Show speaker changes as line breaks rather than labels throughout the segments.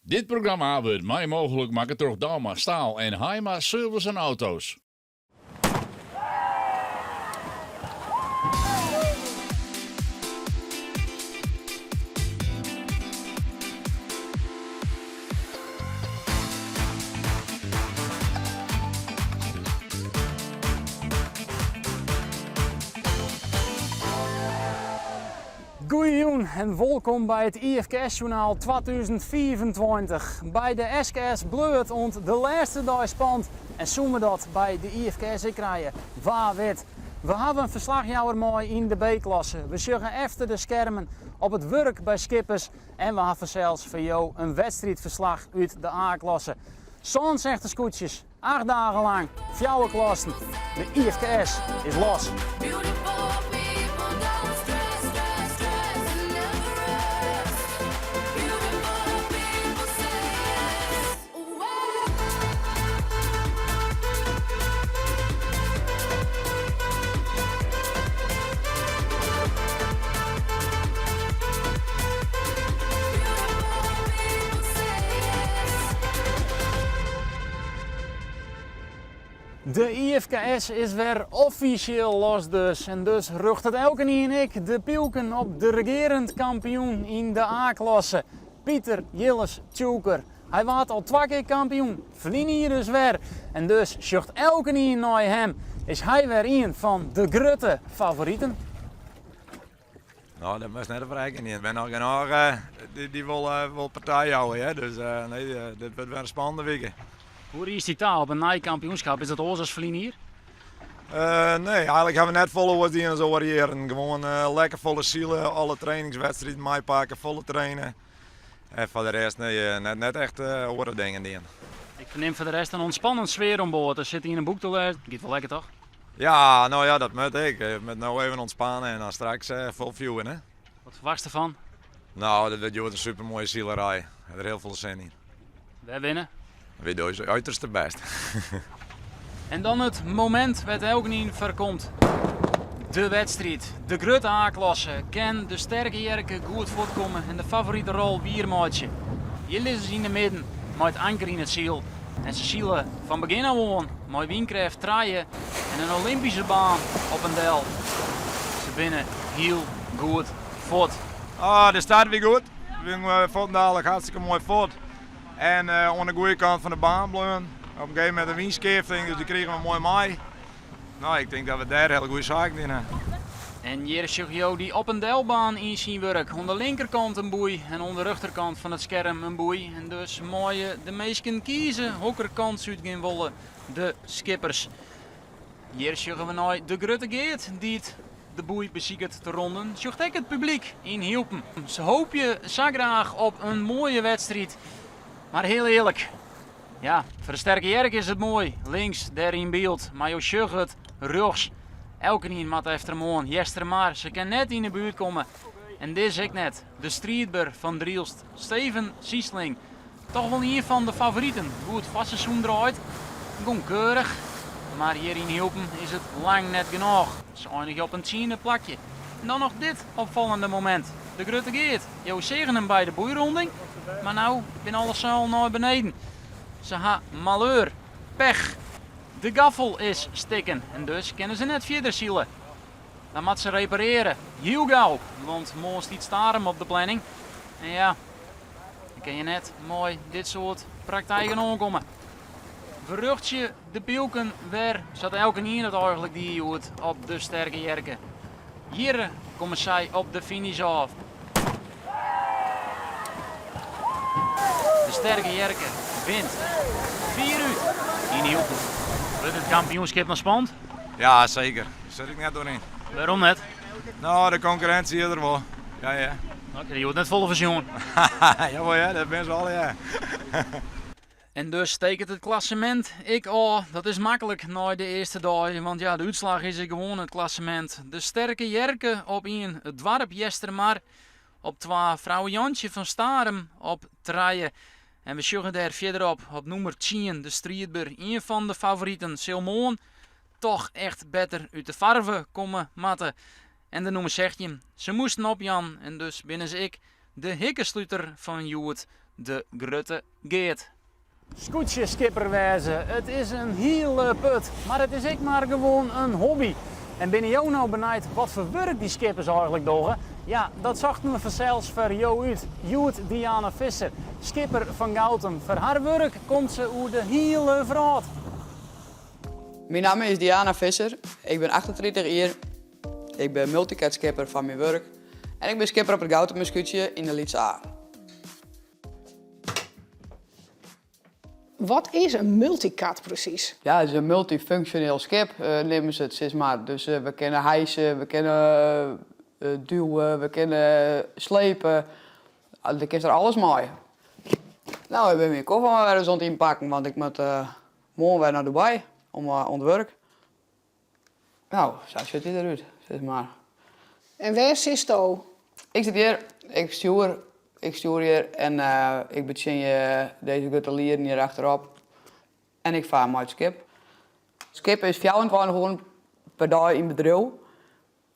Dit programma wurdt mei mooglik makke troch Douma Staal en Haima Service en Auto's.
Goeiejûn en wolkom by it IFKS-sjoernaal 2025. By de SKS bleau it oant de lêste dei spannend en soene we dat by de IFKS ek krije? Wa wit. We hawwe in ferslachjouwer mei yn de B-klasse, we sjogge efter de skermen op it wurk by skippers en we hawwe fansels foar jo in wedstriidferslach út de A-klasse. 67 skûtsjes, 8 dagen lang, fjouwer klassen. De IFKS is los. De IFKS is wer offisjeel los dus. En dus rjochtet elkenien ek de pylken op de regearend kampioen yn de A-klasse, Pieter Jilles Tjoelker. Hy waard al twa kear kampioen, ferline jier dus wer. En dus sjocht elkenien nei him. Is hy wer ien fan de grutte favoriten?
No, dat moatst net op rekkenje. Der binne noch genôch dy't wol, wol partij jouwe. Hè? Dus nee, dit wurdt wer in spannende wike.
Hoe riedst dy ta op in nij kampioenskap? Is dat oars as ferline jier?
Nee, eigenlik hawwe we net folle oars dien as oare jierren. Gewoan lekker folle sile, alle trainingswedstriden meipakke, folle traine. En foar de rest nee, net, net echt oare dingen dien.
Ik fernim foar de rest in ûntspannen sfear oan board. Der sit ien in boek te lêzen. Giet wol lekker toch?
Ja, no ja, dat moat ek. Je moat no even ûntspanne en dan straks fol fjoer, hè.
Wat ferwachtst derfan?
No, dat wurdt hjoed in super moaie silerij. Ik ha der hiel folle sin yn.
Wy winne?
Wy dogge ús uiterste bêst.
En dan it momint wêr't elkenien foar komt. De wedstriid. De grutte A-klasse. Kin de Sterke Jerke goed fuortkomme en de favorite rol wier meitsje? Hjir lizze se yn de midden mei it anker yn it syl. En se sile fan begjin ôf oan mei wynkrêft trije en in Olympyske baan op en del. Se binne hiel goed fuort.
Ah, de start wie goed. We wiene fuortendalik hartstikke moai fuort. En oan de goede kant fan de baan bleaun. Op in gegeven momint in wynskifting, dus dy krigen we moai mei. No, ik tink dat we dêr hiele goede saken dien ha.
En hjir sjogge jo dy op en delbaan yn syn wurk. Oan de linkerkant in boei en oan de rjochterkant fan it skerm in boei. En dus meie de minsken kieze hokker kant se útgean wolle, de skippers. Hjir sjogge we nei de Grutte Geart dy't de boei besiket te ronden. Sjocht ek it publyk yn Hylpen. Se hoopje sa graach op in moaie wedstriid. Mar hiel earlik, ja, foar de Sterke Jerk is it moai, links dêr yn byld. Mar jo sjogge it rjochts. Elkenien moat efter him oan. Eastermar, se kin net yn de buert komme. En dizze ek net. De striidber fan Drylst, Steven Siesling. Toch wol ien fan de favoriten. Goed foarseizoen draaid, gong keurich. Mar hjir yn Hylpen is it lang net genôch. Se einigje op in tsiende plakje. En dan noch dit opfallende momint. De Grutte Geart. Jo seagen him by de boeironding, mar no binne alle seilen nei beneden. Se ha maleur, pech. De gaffel is stikken en dus kinne se net fierder sile. Dan moat se repareare. Hiel gau, want moarn stiet Starum op de planning. En ja, dan kin je net mei dit soart praktijken oankomme. We rjochtsje de pylken wer, sa't elkenien it eigenlik die hjoed op de Sterke Jerke. Hjir komme sy op de finish ôf. De Sterke Jerke wint fierút yn Hylpen. Wurdt it kampioenskip noch spannend?
Ja, seker. Dêr sit ik net oer yn.
Wêrom net?
No, de konkurrinsje is der wol. Ja, ja.
Oké, hjoed net folle fersjoen.
Jawol, ja, dat binne se allegear.
En dus teket it klassemint ek ôf. Dat is maklik nei de earste dei, want ja, de útslach is ek gewoan it klassemint. De Sterke Jerke op ien, it doarp Eastermar op twa, Frouwe Jantsje fan Starum op trije. En we sjogge dêr fierderop op nûmer tsien, de Striidber, ien fan de favoriten, sil moarn toch echt better út de farve komme moatte. En de nûmer sechtjin, se moasten opjaan en dus binne se ek de hikkesluter fan hjoed. De Grutte Geart. Skûtsjeskipper wêze, it is in hiele put, mar it is ek mar gewoan in hobby. En binne jo no benijd wat foar wurk dy skippers eigenlik dogge? Ja, dat sochten we fansels foar jo út. Hjoed Diana Visser, skipper fan Goutum. Foar har wurk komt se oer de hiele wrâld.
Myn namme is Diana Visser, ik bin 38 jier, ik bin multicat-skipper fan myn wurk en ik bin skipper op it Goutumer skûtsje yn de Lytse A.
Wat is in multicat presys?
Ja, it is in multyfunksjoneel skip, neame se it sis mar. Dus we kinne hijse, we kinne duwe, we kinne slepe. Der kinst der alles mei. No, ik bin myn koffer mar wer ris oan it ynpakken, want ik moat moarn wer nei Dubai om oan it wurk. No, sa sjocht hy derút, sis mar.
En wêr sitsto?
Ik sit hjir, ik stjoer, ik stjoer hjir en ik betsjinje dizze grutte lieren hjir achterop. En ik faar mei it skip. It skip is 24 oeren per dei yn bedriuw.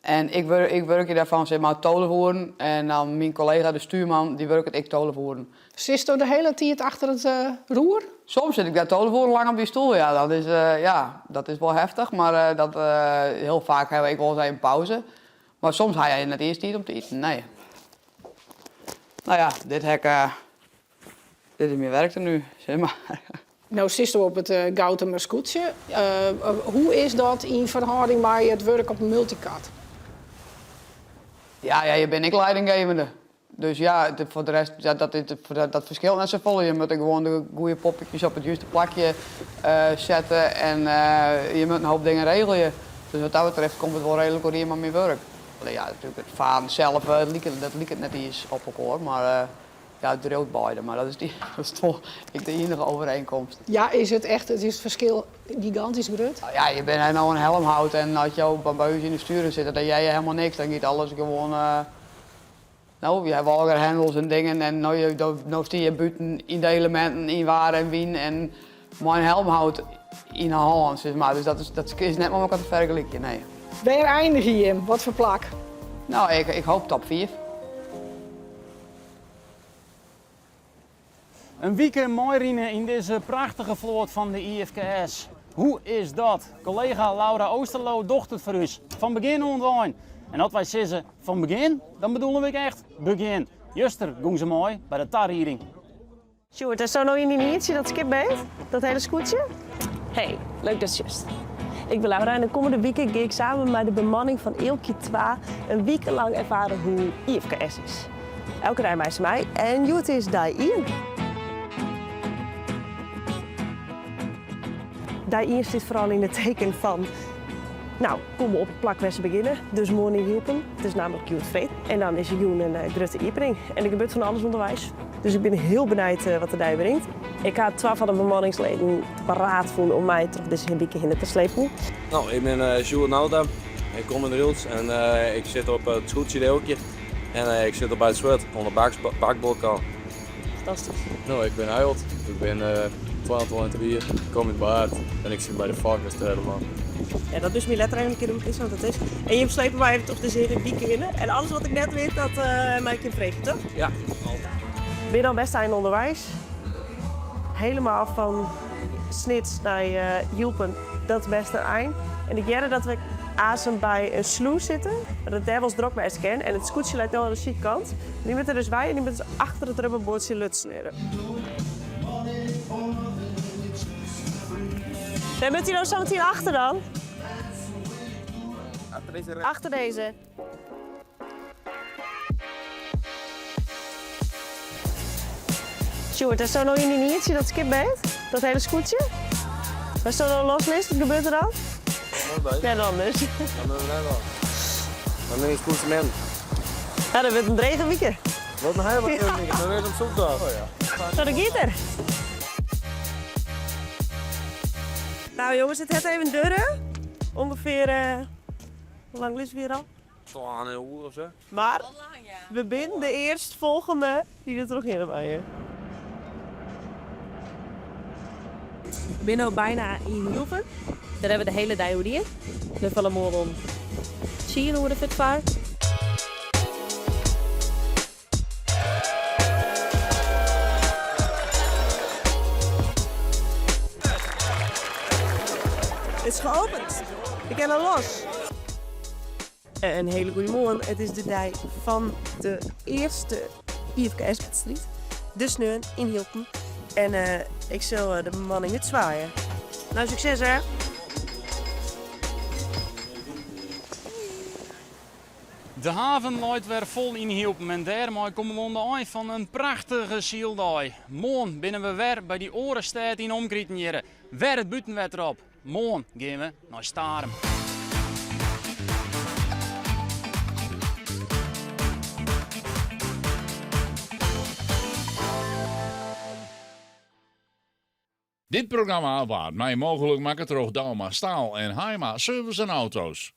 En ik ik wurkje dêrfan sis mar 12 oeren en dan myn kollega de stuurman dy wurket ek 12 oeren.
Sitsto de hiele tiid achter it roer?
Soms sit ik dêr 12 oeren lang op dy stoel, ja. Dat is, ja, dat is wol heftich, mar dat, hiel faak ha we ek wolris even pauze. Mar soms ha je net iens tiid om te iten, nee. No ja, dit ha ik, dit is myn werktenu, sis mar.
No sitsto op it Goutumer skûtsje. Hoe is dat yn ferhâlding mei it wurk op in multicat?
Ja, ja, je binne ek leidinggevende. Dus ja, foar de rest, ja, dat, dat ferskilt net safolle. Je moatte gewoan de goede poppetjes op it juste plakje sette en je moatte in hoop dingen regelje. Dus wat dat betreft komt it wol reedlik oerien mei myn wurk. Ja, natuerlik it faren sels, dat liket net iens op elkoar, mar Ja, it driuwt beide, mar dat is, dat is toch ek de iennige overeenkomst.
Ja, is it echt, is it ferskil gigantysk grut?
Ja, je binne no in helmhout en as jo by ús yn de stjoeren sitte, dan hear je helemaal niks. Dan giet alles gewoan, no, je hawwe allegear hendels en dingen en no, no stean je bûten yn de eleminten, yn waar en wyn en mei in helmhout yn de hân, sis mar. Dus dat is, dat is net mei elkoar te fergelykjen, nee.
Wêr einigje jim? Wat foar plak?
No, ik, ik hoop top 5.
In wike meirinne yn dizze prachtige float fan de IFKS. Hoe is dat? Kollega Laura Oosterloo docht it foar ús, fan begjin oant ein. En as wy sizze fan begjin, dan bedoele we ek echt begjin. Juster gong se mei by de tarieding.
Sjoerd, hasto no yn dyn ientsje dat skip beet? Dat hiele skûtsje? Hey, leuk datst sjochst. Ik bin Laura en de kommende wike gean ik samen mei de bemanning fan Eelkje 2 in wike lang erfare hoe IFKS is. Elke dei mei se mei en hjoed is dei ien. Dei ien stiet foaral yn it teken fan, no, komme op it plak wêr't se begjinne, dus moarn yn Hylpen. It is nammentlik hjoed freed en dan is der jûn in grutte iepening en der gebeurt fan alles ûnderweis. Dus ik bin hiel benijd wat de dei bringt. Ik ha twa fan de bemanningsleden paraat fûn om my troch dizze wike hinne te slepen.
No, ik bin Sjoerd Nauta, ik kom út Drylts en ik sit op it skûtsje de Eelkje en ik sit op by it swurd oan de bakboardkant.
Fantastysk.
No, ik bin Harold, ik bin 22 jier, ik kom út Baard en ik sit by de fok as tredde man.
Ja, dat dus my letter even in kear hoe it is, want it is. En jim slepe my even troch dizze hiele wike hinne. En alles wat ik net wit, dat mei ik jim freegje, toch?
Ja.
Bin al best ein ûnderweis. Helemaal fan Snits nei Hylpen, dat is best in ein. En ik hearde dat we aansen by in slûs sitte, dat it dêr wolris drok wêze kin. En it skûtsje leit no oan de sydkant. Dy moatte dus wei en dy moatte dus achter it rubberboatsje lutsen wurde. Wêr moat hy no sametien achter dan?
Achter dizze.
Achter dizze. Sjoerd, hasto no yn dyn ientsje dat skip beet? Dat hiele skûtsje? Asto no loslitst, wat gebeurt der dan? Net anders.
Dan moatte we net oan. Dan bin ik skûtsje min.
Ja, dat wurdt in drege wike.
Wat in hiele drege wike. Dan is het zoektocht. Oh, ja.
Zo, dat giet er. Nou jongens, it hat even duorre. Ungefear, hoe lang lizze we hjir al?
12 oere of sa.
Mar we binne de earstfolgjende dy't der trochhinne meie. We binne no byna yn Hylpen. Dêr hawwe we de hiele dei oer dien. We falle moarn om tsien oere fuortfarre. Het is geopend. Ik kin al los. Een hele goede morgen. Het is de dag van de eerste IFKS-wedstrijd. De sneon in Hylpen. En eh, ik zal eh, de bemanning het zwaaien. Nou, succes hè!
De haven leit wer fol yn Hylpen en dêrmei komme we oan de ein fan in prachtige syldei. Moarn binne we wer by dy oare stêd yn omkriten hjirre. Wer it bûtenwetter op. Moarn gean we nei Starum.
Dit programma waard mei mooglik makke troch Douma Staal en Haima Service en Auto's.